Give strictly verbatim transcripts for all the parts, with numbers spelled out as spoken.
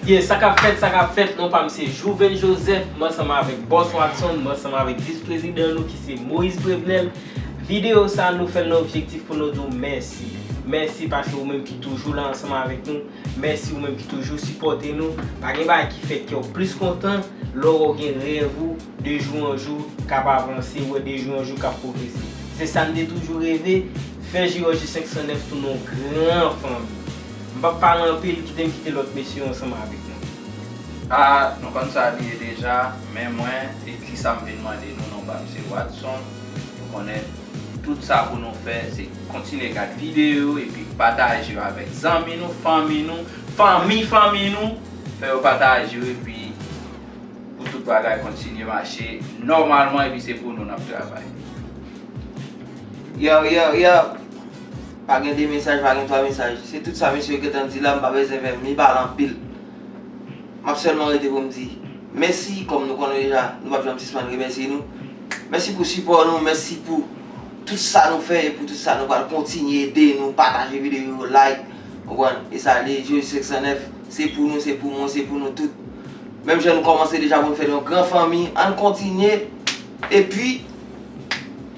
Yeah, sa k ap fèt, sa k ap fèt, non pa m se Jouvens Joseph, m ansanm avèk Boss Watson, m ansanm avèk vis prezidan nou ki se Moïse Prevenel. Videyo sa nou fè l nan objektif pou nou di w mèsi. Mèsi paske ou menm ki toujou la ansanm avèk nou. Mèsi ou menm ki toujou sipòte nou. Pa gen bagay ki fè kè w plis kontan lè w gen rèv ou de jou an jou k ap avanse, ou wè de jou an jou k ap pwogrese. Se sa n te toujou reve, fè J R J senk san nèf tounen yon gran fanmi. M p ap pale anpil, kite m kite lòt mesye yo ansanm avèk nou. Ah, nou konn sa li ye deja, men mwen, e kisa m vin mande nou, non pa m se Watson. Nou konnen tout sa pou nou fè, se kontinye gad videyo yo epi pataje yo avèk zanmi nou, fanmi nou, fanmi fanmi nou. Fè yo pataje yo epi pou tout bagay kontinye mache nòmalman epi se pou nou n ap travay. Yo, yo, yo. Pa gen de mesaj, pa gen twa mesaj. Se tout sa mesye yo gentan di la, m pa bezwen fè mi pale anpil. M ap sèlman rete pou m di mèsi, kòm nou konnen deja, nou p ap janm sispann remèsye nou. Mèsi pou sipò nou, mèsi pou tout sa nou fè e pou tout sa nou pral kontinye ede nou, pataje videyo yo, like, konprann, e sa li, J R J senk san nèf, se pou nou, se pou mwen, se pou nou tout. Menm jan nou kòmanse deja pou n fè yon gran fanmi, ann kontinye, epi,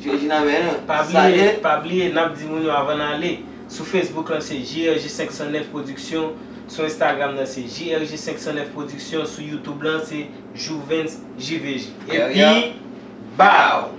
J R J nan men nou. Pa Sa bliye, ye. Pa bliye, n ap di moun yo avan n ale. Sou Facebook lan se J R J senk san nèf Production, sou Instagram nan se J R J senk san nèf Production, sou YouTube lan se Jouvens J V J. Yeah, Epi, yeah. Bow!